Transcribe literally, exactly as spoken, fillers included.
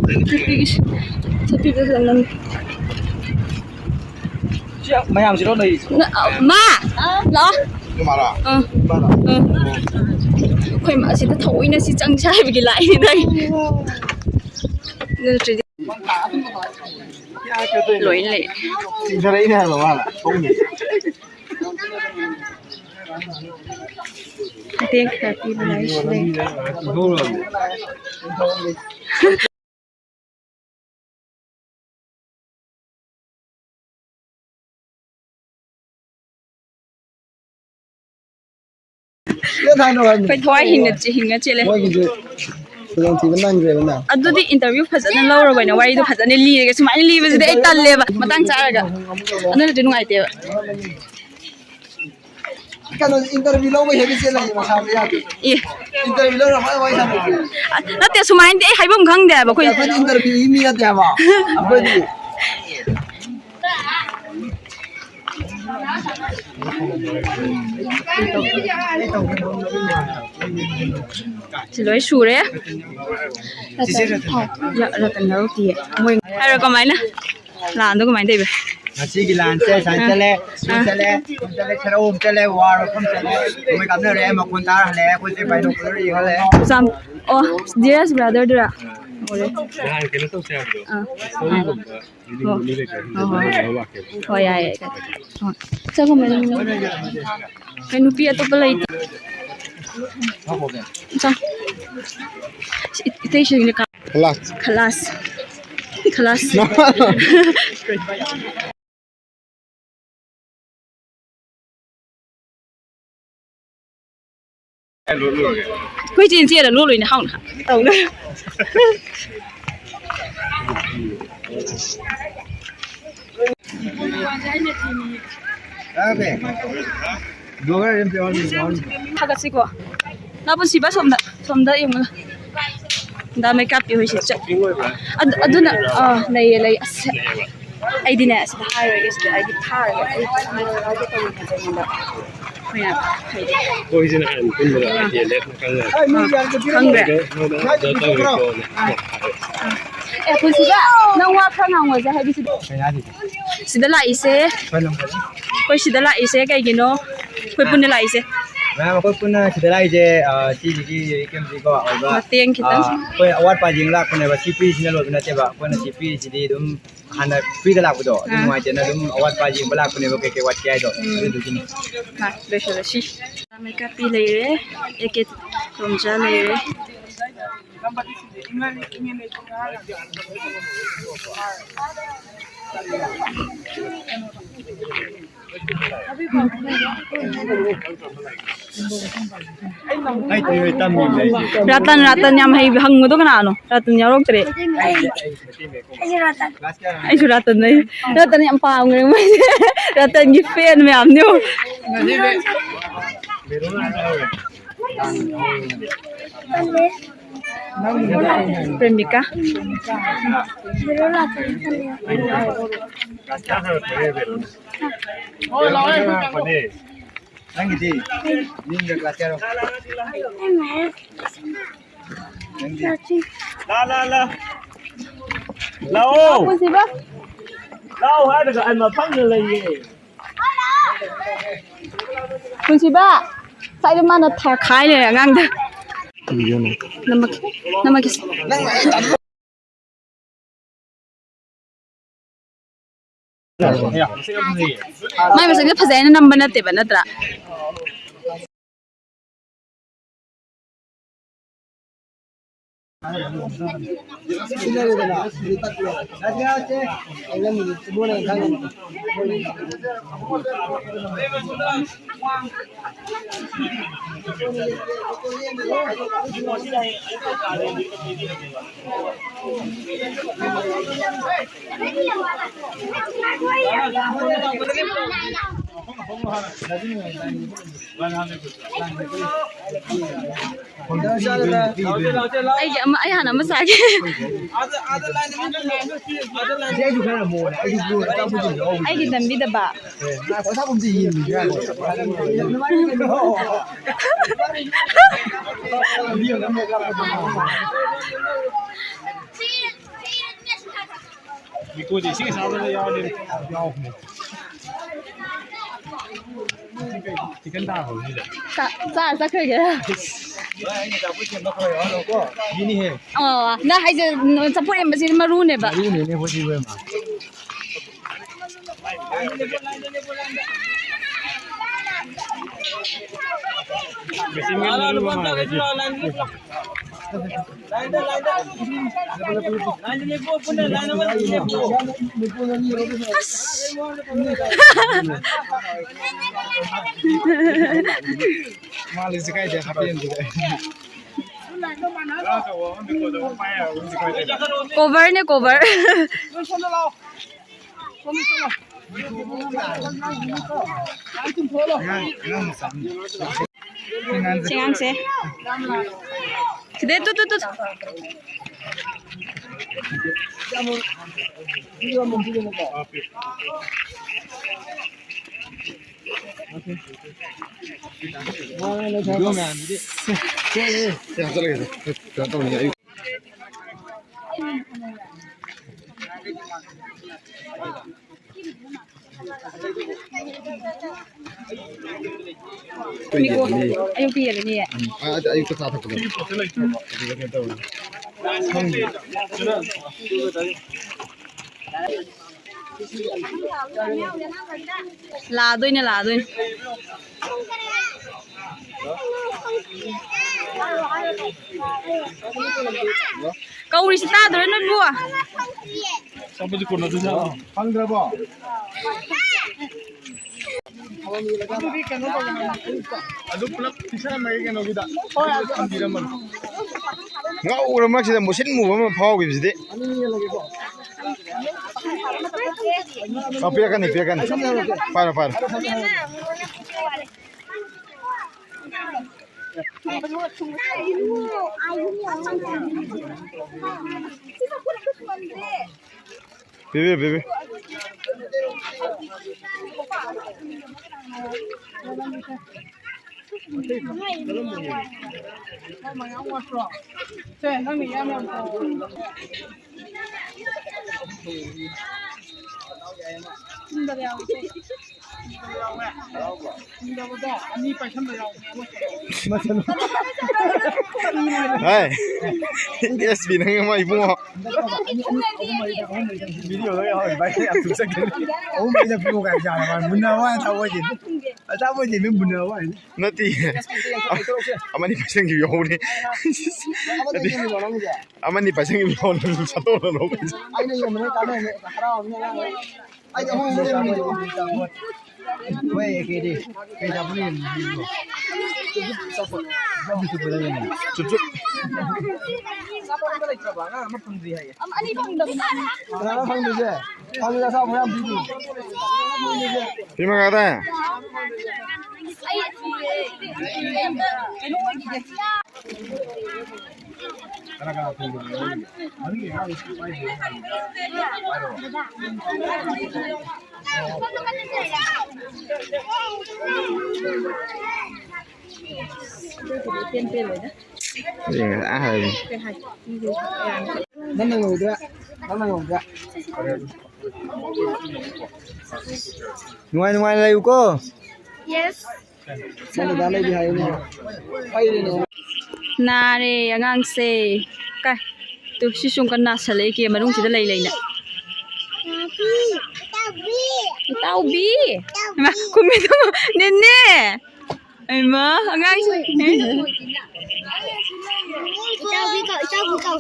ꯅꯨꯄꯤꯒꯤ ꯆꯠꯄꯤꯗ ꯅꯪ ꯁꯤ ꯃꯌꯥꯝꯁꯤꯔꯣ ꯂꯩꯔꯤꯁꯦ? ꯅ-, ꯑ, ꯃꯥ! ꯂꯥꯛꯑꯣ꯫ ꯏꯃꯥꯔꯥ? ꯑꯥ꯫ ꯏꯃꯥꯔꯥ? ꯑꯥ꯫ ꯑꯩꯈꯣꯏ ꯃꯥꯁꯤꯗ ꯊꯑꯣꯏꯅ ꯁꯤ ꯆꯪꯁꯦ ꯍꯥꯏꯕꯒꯤ ꯂꯥꯛꯏꯅꯤꯗ ꯑꯩ꯫ ꯑꯗꯨ ꯅꯠꯇ꯭ꯔꯗꯤ ꯂꯣꯏ ꯂꯩ꯫ ꯆꯤꯡꯊꯔꯛꯏꯅꯦ ꯍꯥꯏꯕ ꯃꯥꯅ꯫ ꯃꯇꯦꯡ ꯈꯔ ꯄꯤꯕ ꯂꯥꯛꯏꯁꯤ ꯂꯩ꯫ ꯑꯩꯈꯣꯏ ꯊꯋꯥꯏ ꯍꯤꯡꯅ ꯆꯦ-, ꯍꯤꯡꯅ ꯆꯦꯜꯂꯦ꯫ ꯃꯣꯏꯒꯤꯁꯨ ꯈꯨꯗꯣꯡꯊꯤꯕ ꯅꯪꯈ꯭ꯔꯦꯗꯅ꯫ ꯑꯗꯨꯗꯤ interview ꯐꯖꯅ ꯂꯧꯔꯕꯅꯤꯅ ꯋꯥꯔꯤꯗꯣ ꯐꯖꯅ ꯂꯤꯔꯒꯦ꯫ ꯁꯨꯃꯥꯏꯅ ꯂꯤꯕꯁꯤꯗꯤ ꯑꯩ ꯇꯜꯂꯦꯕ꯫ ꯃꯇꯥꯡ ꯆꯥꯔꯒ꯫ ꯑꯗꯨꯅꯗꯤ ꯅꯨꯡꯉꯥꯏꯇꯦꯕ꯫ ꯀꯩꯅꯣ, interview ꯂꯧꯕ ꯍꯦꯛꯇ ꯆꯦꯜꯂꯛꯑꯦ ꯃꯁꯥꯗ ꯌꯥꯗꯦ꯫ ꯑꯦ꯫ Interview ꯂꯧꯔ ꯃꯥꯏ ꯋꯥꯔꯤ ꯁꯥꯟꯅꯁꯦ꯫ ꯑ, ꯅꯠꯇꯦ, ꯁꯨꯃꯥꯏꯅꯗꯤ ꯑꯩ ꯍꯥꯏꯐꯝ ꯈꯪꯗꯦ ꯍꯥꯏꯕ ꯑꯩꯈꯣꯏ꯫ ꯑꯩꯈꯣꯏꯗꯤ interview ꯒꯤ ꯃꯤ ꯅꯠꯇꯦ ꯍꯥꯏꯕ꯫ ꯑꯩꯈꯣꯏꯗꯤ꯫ ꯁꯤ ꯂꯣꯏ ꯁꯨꯔꯦ꯫ ꯔꯇꯟ, ꯑꯣ, ꯔ-, ꯔꯇꯟ ꯂꯧꯔꯛꯇꯤꯌꯦ꯫ ꯃꯣꯏ ꯍꯥꯏꯔꯣ ꯀꯃꯥꯏꯅ? ꯂꯥꯟꯗꯣ ꯀꯃꯥꯏꯅ ꯇꯧꯕ? ꯉꯁꯤꯒꯤ ꯂꯥꯟꯁꯦ ꯁꯨꯃꯥꯏꯅ ꯑꯥ꯫ ꯆꯠꯂꯦ, ꯁꯨꯝ ꯑꯥ꯫ ꯆꯠꯂꯦ, ꯁꯨꯝ ꯆꯠꯂꯦ, ꯁꯦꯔꯧ ꯑꯃꯨꯛ ꯆꯠꯂꯦ, ꯋꯥꯔ ꯃꯐꯝ ꯆꯠꯂꯦ, ꯃꯣꯏ ꯀꯥꯞꯅꯔꯦ, ꯃꯈꯣꯟ ꯇꯥꯔ ꯍꯜꯂꯛꯑꯦ, ꯑꯩꯈꯣꯏꯁꯦ binocular ꯌꯦꯡꯍꯜꯂꯦ꯫ ꯆꯥꯝ-, ꯑꯣ, ꯙꯤꯔꯥꯖ brother ꯗꯨꯔꯥ? ꯎꯔꯦ꯫ ꯅꯍꯥꯟ ꯀꯩꯅꯣ ꯇꯧꯁꯦ ꯍꯥꯏꯕꯗꯣ, ꯑꯥ꯫ Story ꯒꯨꯝꯕ ꯍꯣ-, ꯍꯣ-, ꯍꯣꯏ꯫ ꯍꯣꯏ, ꯌꯥꯏ, ꯌꯥꯏ, ꯌꯥꯏ꯫ ꯍꯣꯏ꯫ ꯆꯪꯉꯣ, ꯃꯦꯗꯥꯝ꯫ ꯀꯩ ꯅꯨꯄꯤ ꯑꯇꯣꯞꯄ ꯂꯩꯇꯦ? ꯆꯪ-, ꯏ-, ꯏꯇꯩꯁꯤꯡꯅ ꯀꯥ-, ꯈꯂꯥꯁ꯫ ꯈꯂꯥꯁ꯫ ꯈꯂꯥꯁ꯫ ꯑꯩꯈꯣꯏ ꯆꯦꯅ ꯆꯦꯔ ꯂꯣꯜꯂꯣꯏꯅꯦ ꯍꯥꯎꯅ꯫ ꯇꯧꯅ꯫ ꯊꯥꯒꯠꯁꯤꯀꯣ꯫ ꯅꯥꯄꯨꯟꯁꯤꯕ ꯁꯣꯝꯗ, ꯁꯣꯝꯗ ꯌꯦꯡꯉꯨ꯫ ꯗꯥ ꯃꯩꯀꯥꯞꯄꯤ ꯍꯣꯏꯁꯦ ꯆꯠ-, ꯑꯗꯨ-, ꯑꯗꯨꯅ, ꯑꯥ, ꯂꯩꯌꯦ, ꯂꯩ꯫ ꯑꯁ, ꯑꯩꯗꯤꯅꯦ, ꯁꯤꯗ ꯍꯥꯏꯔꯣꯏꯒꯦ, ꯁꯤꯗ ꯑꯩꯗꯤ ꯐꯥꯔꯒ ꯑꯩ ꯍꯥꯏꯒꯦ ꯇꯧꯕꯅꯦ ꯑꯩꯉꯣꯟꯗ꯫ ꯑꯩꯈꯣꯏꯅ ꯍꯥꯏꯗꯤ ꯑꯩꯈꯣꯏꯁꯤꯅ ꯍꯥꯟꯅ ꯄꯨꯟꯕꯗ ꯑꯥ꯫ ꯍꯦꯜꯂꯦ ꯈꯪꯉꯦ꯫ ꯑꯥ, ꯈꯪꯗ꯭ꯔꯦ꯫ ꯑꯗꯣ ꯅꯉꯣꯟꯗ ꯑꯗꯨ ꯇꯧꯔꯦꯀꯣꯅ꯫ ꯑꯥ꯫ ꯑꯥ꯫ ꯑꯦ, ꯄꯨꯟꯁꯤꯕ, ꯅꯪ ꯋꯥ ꯈꯔ ꯉꯥꯡꯉꯣꯁꯦ, ꯍꯥꯏꯗꯤ ꯁꯤꯗ꯫ ꯀꯩ ꯍꯥꯏꯗꯣꯏꯅꯣ? ꯁꯤꯗ ꯂꯥꯛꯏꯁꯦ꯫ ꯑꯩꯈꯣꯏ ꯂꯝ ꯀꯩꯅꯣ? ꯑꯩꯈꯣꯏ ꯁꯤꯗ ꯂꯥꯛꯏꯁꯦ ꯀꯩꯒꯤꯅꯣ? ꯑꯩꯈꯣꯏ ꯄꯨꯟꯅ ꯂꯥꯛꯏꯁꯦ꯫ ꯃꯌꯥꯝ, ꯑꯩꯈꯣꯏ ꯄꯨꯟꯅ ꯁꯤꯗ ꯂꯥꯛꯏꯁꯦ, ꯑ, ꯁꯤꯁꯤꯒꯤ ꯀꯦꯝꯁꯤꯀꯣ, ꯑꯣꯏꯕ, ꯃꯇꯦꯡ ꯈꯤꯇꯪ꯫ ꯑ, ꯑꯩꯈꯣꯏ ꯑꯋꯥꯠ ꯑꯄꯥ ꯌꯦꯡ ꯂꯥꯛꯄꯅꯦꯕ꯫ ꯁꯤ ꯄꯤꯔꯤꯁꯤꯅ ꯂꯣꯏꯕ ꯅꯠꯇꯦꯕ꯫ ꯑꯩꯈꯣꯏꯅ ꯁꯤ ꯄꯤꯔꯤꯁꯤꯗꯤ ꯑꯗꯨꯝ ꯍꯥꯟꯅ ꯐ꯭ꯔꯤꯗ ꯂꯥꯛꯄꯗꯣ ꯑꯗꯨ ꯑꯥ꯫ ꯅꯨꯡꯉꯥꯏꯇꯦꯅ ꯑꯗꯨꯝ ꯑꯋꯥꯠ ꯑꯄꯥ ꯌꯦꯡꯕ ꯂꯥꯛꯄꯅꯦꯕ, ꯀꯩꯀꯩ ꯋꯥꯠꯀꯦ ꯍꯥꯏꯗꯣ꯫ ꯎꯝ꯫ ꯑꯗꯨꯗꯨꯒꯤꯅꯤ꯫ ꯃꯥ, ꯂꯣꯏꯁꯤꯜꯂꯁꯤ꯫ ꯃꯦꯀꯞꯄꯤ ꯂꯩꯔꯦ, ꯑꯦ ꯀꯦ ꯇꯣꯝꯆꯥ ꯂꯩꯔꯦ꯫ ꯔꯇꯟ, ꯔꯇꯟ ꯌꯥꯝ ꯍꯩꯕ ꯍꯪꯕꯗꯣ ꯀꯅꯥꯅꯣ? ꯔꯇꯟ ꯌꯥꯎꯔꯛꯇ꯭ꯔꯦ꯫ ꯑꯩꯁꯨ ꯔꯇꯟ ꯂꯩ꯫ ꯔꯇꯟ ꯌꯥꯝ ꯄꯥꯝꯈ꯭ꯔꯦ ꯃꯣꯏꯁꯦ꯫ ꯔꯇꯟꯒꯤ ꯐꯦꯟ ꯃꯌꯥꯝꯅꯦ ꯌꯦꯡꯉꯣ꯫ ꯄ꯭ꯔꯦꯃꯤꯀꯥ꯫ ꯅꯪꯒꯤꯗꯤ? ꯃꯤꯡꯒ ꯀ꯭ꯂꯥꯁ ꯀꯌꯥꯅꯣ? ꯅꯪꯗꯤ? ꯂꯥ, ꯂꯥ, ꯂꯥ꯫ ꯂꯥꯛꯑꯣ꯫ ꯄꯨꯟꯁꯤꯕ꯫ ꯂꯥꯛꯑꯣ ꯍꯥꯏꯔꯒ ꯑꯩ ꯃꯐꯝꯗ ꯂꯩꯌꯦ꯫ ꯄꯨꯟꯁꯤꯕ꯫ ꯉꯁꯥꯏꯗ ꯃꯥꯅ ꯊꯥꯈꯥꯏ ꯂꯩꯔꯦ ꯑꯉꯥꯡꯗ꯫ ꯅꯝꯃꯛꯀꯦ꯫ ꯅꯝꯃꯛꯀꯦ꯫ ꯃꯥꯏ ꯃꯁꯛꯁꯦ ꯐꯖꯩ ꯍꯥꯏꯅ ꯅꯝꯕ ꯅꯠꯇꯦꯕ, ꯅꯠꯇ꯭ꯔꯥ? ꯑꯩꯒꯤ ꯑꯃ, ꯑꯩ ꯍꯥꯟꯅ ꯑꯃ ꯆꯥꯒꯦ꯫ ꯑꯩꯒꯤ ꯅꯝꯕꯤꯗꯕ꯫ ꯃꯤꯀꯣꯗꯤ ꯏꯁꯤꯡ ꯑꯁꯥꯕꯗ ꯌꯥꯎꯔꯗꯤ ꯌꯥꯎꯕꯅꯦ꯫ ꯆꯤꯛꯀꯟ ꯇꯥꯈ꯭ꯔꯕ ꯁꯤꯗ꯫ ꯆꯥ-, ꯆꯥꯔ ꯆꯠꯈ꯭ꯔꯒꯦ꯫ ꯃꯤꯅꯤꯍꯦ꯫ ꯑꯣ, ꯅꯪ ꯍꯥꯏꯁꯦ ꯆꯝꯐꯨꯠ ꯏꯔꯣꯝꯕꯁꯤꯗꯤ ꯃꯔꯨꯅꯦꯕ꯫ ꯃꯔꯨꯅꯦꯅꯦ ꯑꯩꯈꯣꯏꯗꯤ ꯏꯕꯦꯝꯃ꯫ ꯃꯥꯜꯂꯤꯁꯦ ꯀꯥꯏꯗ ꯍꯥꯞꯄꯦꯟꯁꯤꯗ꯫ ꯀꯣꯚꯔꯅꯦ, ꯀꯣꯚꯔ꯫ ꯁꯤ ꯑꯉꯥꯡꯁꯦ꯫ ꯁꯤꯗꯩ ꯇꯨ, ꯇꯨ, ꯇꯨ, ꯇꯨ꯫ ꯃꯤꯀꯣ, ꯑꯌꯨꯛꯇꯤ ꯌꯦꯜꯂꯅꯤꯌꯦ꯫ ꯎꯝ, ꯑꯥ, ꯑꯌꯨꯛꯇ ꯆꯥ ꯊꯛꯄꯗꯣ꯫ ꯑꯗꯨꯗ ꯀꯩꯅꯣ ꯇꯧꯔꯦ꯫ ꯈꯪꯗꯦ꯫ ꯂꯥꯗꯣꯏꯅꯦ, ꯂꯥꯗꯣꯏꯅꯦ꯫ ꯀꯧꯔꯤꯁꯤ ꯇꯥꯗ꯭ꯔꯣ ꯅꯣꯏꯕꯨ? ꯆꯥꯕꯗꯤ ꯀꯣꯟꯅꯗꯣꯏꯖꯥꯠꯂꯣ? ꯐꯪꯗ꯭ꯔꯕꯣ? ꯑꯗꯨ ꯄꯨꯂꯞ ꯄꯤꯁꯜꯂꯝꯃꯒꯦ ꯀꯩꯅꯣꯒꯤꯗ꯫ ꯊꯝꯕꯤꯔꯝꯃꯒꯦ꯫ ꯉꯥꯎꯔ ꯃꯔꯛꯁꯤꯗ ꯃꯨꯁꯤꯟ ꯃꯨꯕ ꯑꯃ ꯐꯥꯎꯈꯤꯕꯁꯤꯗꯤ꯫ ꯑ, ꯄꯤꯔꯛꯀꯅꯤ, ꯄꯤꯔꯛꯀꯅꯤ꯫ ꯄꯥꯏꯔꯣ, ꯄꯥꯏꯔꯣ꯫ ꯄꯤꯕꯤꯌꯨ, ꯄꯤꯕꯤꯌꯨ꯫ ꯁꯦ, ꯅꯪꯅ ꯏꯌꯥꯝꯕ ꯑꯃ ꯇꯧ꯫ ꯍꯥꯏ꯫ ꯑꯦꯁ ꯕꯤ ꯅꯪ ꯑꯃ ꯏꯕꯨꯡꯉꯣ꯫ ꯚꯤꯗꯤꯑꯣꯗ ꯌꯥꯎꯔꯤ ꯚꯥꯏ, ꯌꯥꯝ ꯊꯨꯆꯠꯈꯤꯅꯤ꯫ ꯑꯍꯨꯝ ꯑꯩꯅ ꯄꯤꯌꯨ ꯀꯥꯏ ꯌꯥꯔꯕ? ꯃꯨꯟꯅ ꯋꯥ ꯊꯥꯎ ꯑꯣꯏꯗꯦ꯫ ꯑꯆꯥꯄꯣꯠ ꯌꯦꯟꯕ ꯃꯨꯟꯅ ꯋꯥ ꯍꯥꯏꯅꯤ꯫ ꯅꯠꯇꯦ꯫ ꯑꯃꯅꯤ ꯄꯥꯏꯁꯟꯈꯤꯕ ꯌꯥꯎꯕꯅꯦ꯫ ꯑꯃꯅꯤ ꯄꯥꯏꯁꯟꯈꯤꯕ ꯌꯥꯎꯕꯅꯦ꯫ ꯁꯠꯇꯣꯛꯅ ꯂꯧꯕ꯫ ꯑꯩꯅ ꯌꯦꯡꯕꯅ ꯀꯥꯟꯅꯩ, ꯍꯔꯥꯎꯕꯅ ꯉꯥꯡꯉꯦ꯫ ꯑꯩꯗꯤ ꯑꯃꯨꯛ ꯌꯦꯡꯉꯦ꯫ ꯍꯣꯏ, ꯀꯩꯗꯤ? ꯀꯩ ꯆꯥꯕꯅꯣ ꯌꯦꯡꯉꯣ꯫ ꯆꯨꯞ ꯆꯨꯞ꯫ ꯀꯅꯥꯅꯣ ꯐꯪꯗ꯭ꯔꯤꯁꯦ? ꯐꯪꯗ꯭ꯔꯤꯁꯦ ꯑꯆꯥꯄꯣꯠ ꯌꯥꯝ ꯄꯤꯔꯤ꯫ ꯁꯤ ꯃꯉꯥꯗ꯫ ꯅꯪꯅ ꯉꯧꯗ꯭ꯔꯥ? ꯅꯪꯅ ꯉꯧꯗ꯭ꯔꯥ? ꯅꯨꯡꯉꯥꯏ ꯅꯨꯡꯉꯥꯏꯅ ꯂꯩꯌꯨꯀꯣ꯫ ꯅꯪ ꯗꯥ ꯂꯩꯕꯤ ꯍꯥꯏꯌꯨꯅꯦ꯫ ꯅꯥꯔꯦ ꯑꯉꯥꯡꯁꯦ꯫ ꯀꯥꯏ? ꯇꯨ, ꯁꯤꯁꯨ ꯑꯃꯨꯛꯀ ꯅꯥꯁꯜꯂꯛꯑꯦ ꯀꯦ ꯃꯅꯨꯡꯁꯤꯗ ꯂꯩ ꯂꯩꯅ꯫ ꯏꯇꯥꯎꯕꯤ꯫ ꯏꯃꯥ, ꯈꯨꯝꯃꯤꯗꯨ꯫ ꯅꯦꯅꯦ꯫ ꯏꯃꯥ, ꯑꯉꯥꯡꯁꯦ꯫ ꯏꯇꯥꯎꯕꯤ ꯀꯧ, ꯏꯇꯥꯎꯕꯤ ꯀꯧ꯫